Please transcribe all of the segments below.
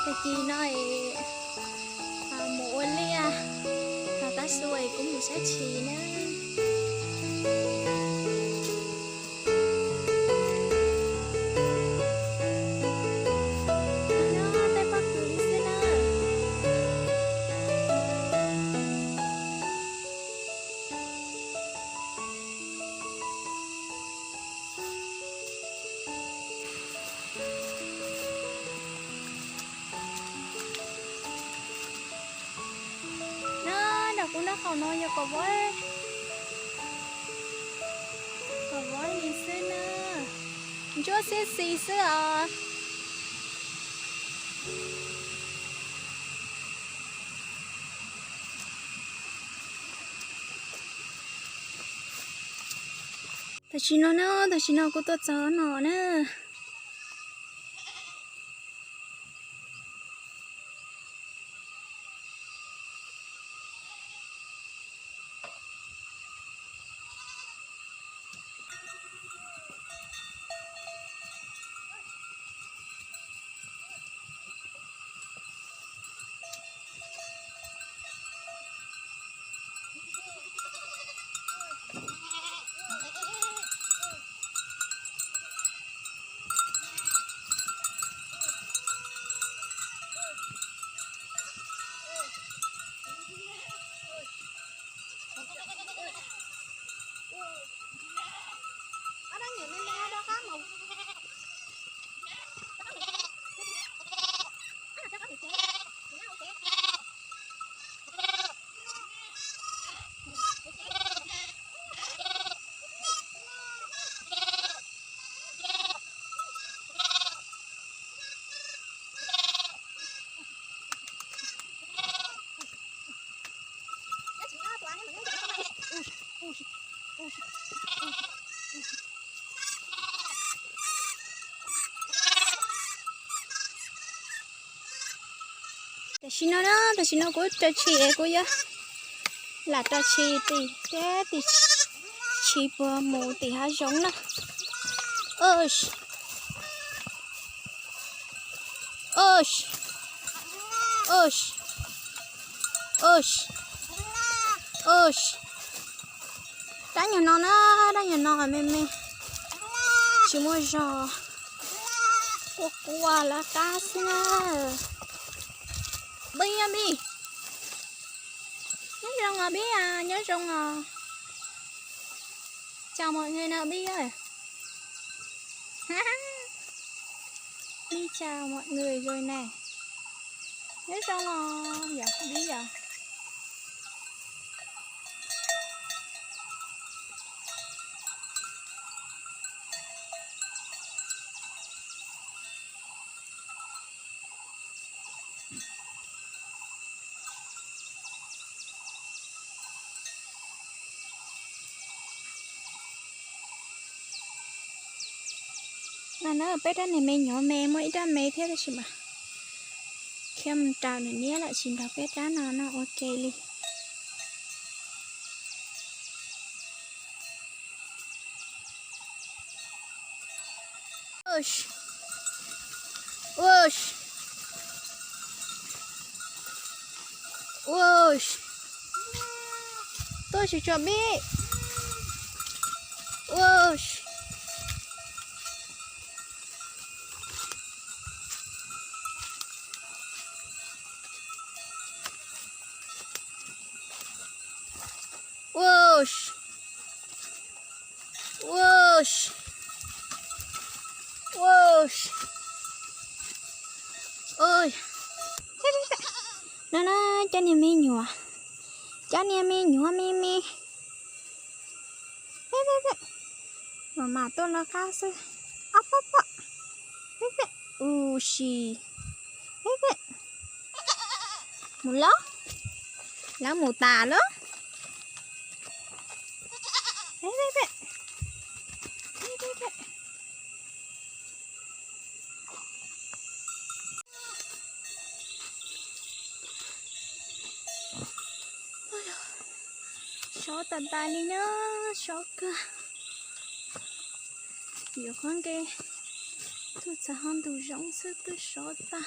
Tag kis no es mus ua liaj, no tab su es kuv mus saib tshis na. Tej pob kws li xwb na. Na, nram kuv nraub qaum no yog kom vov, kom vov li xwb na. Ntsuab xib xis xwb os. Tam sim no na, tam sim no kuv tuaj txog no na. Tam sim no na, tam sim no kuv rau tshis es kuv yuav lam rau tshis tim teb tim tshis puag mus tim hav zoov na. Dab nyuag no na, dab nyuag no me me, tsis muaj zog, quaj quaj lawv qab xwb na. Bib, Bib, nyob zoo os Bib, nyob zoo os. Chào mọi người nào Bib ơi. Bib chào mọi người rồi này. Nyob zoo os, yog Bib yog. No na, peb rab niag me nyuam me, muaj ib rab me thiab tab sis mas khiav mus raws nws niam lawm tsis nrog peb rab no noj ua ke li. Tuaj tsis tso Bib. No na, cov niag me nyuam, cov niag me nyuam me me. Mam mam tuaj lawv qab xwb. Ob pob pob. Ua si. Mus lawm, lawv mus tas lawm. Sov tas tas li na, sov kawg. Yuav qhov nqe tuaj txog ho ntug zoov xwb twb sov tag.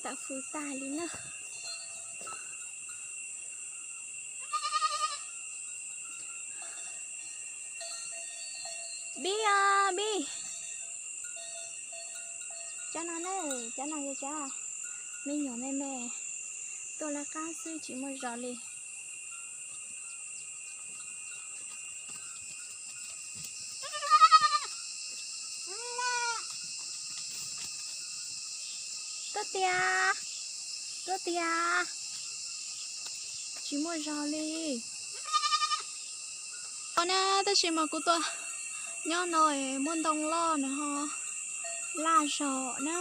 Tawm fws tag li na. Bib os, Bib. Cov no na, cov no yog cov me nyuam me me, tuaj lawv qab xwb tsis muaj zog li. Tuaj tiag, tuaj tiag. Tsis muaj zog li. Ua na, tab sis mas kuv tuaj nyob no es muaj ntoo loj no ho laj zog na.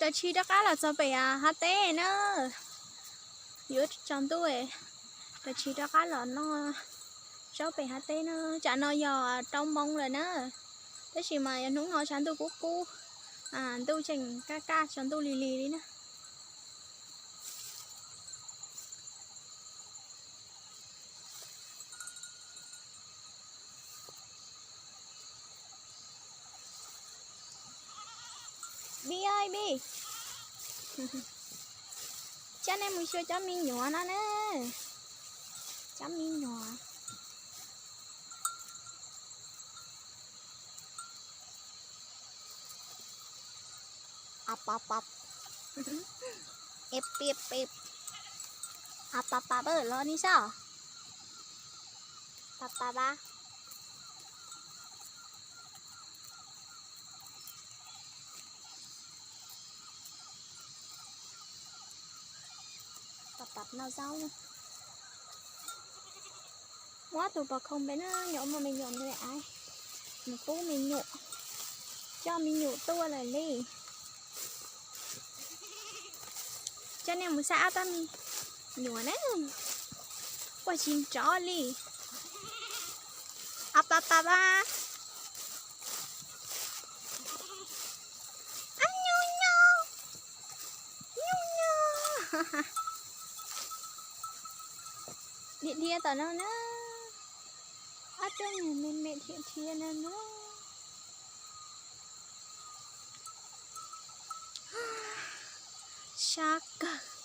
Cov tshis rov qab los txog pem hav teb na. Yuav tsaus ntuj, cov tshis rov qab los noj zaub pem hav teb na. Tsam no yog rau moo lawm na, tab sis mas yog hnub no tshav ntuj kub kub, ntuj tseem kaj kaj tsaus ntuj lig lig li na. Bib ơi Bib, coj nej mus xyuas cov me nyuam no na. Cov me nyuam. Ap pap pap. Ep pip pip. Ap pap pap, los ni saib. Pap pap a. Pap pap noj zaub. Muab tus pos khoo pem na, nyuam muaj me nyuam nws aiv, mus pub me nyuam, coj me nyuam tuaj lawm li. Coj nej mus saib ob tug me nyuam na, ua tsis nrov li. Ab pab pab pab. Ab nyuj nyuj, nyuj nyuj. Dhia dhia tom no na, ob tug me me dhia dhia no na. Sab kawg.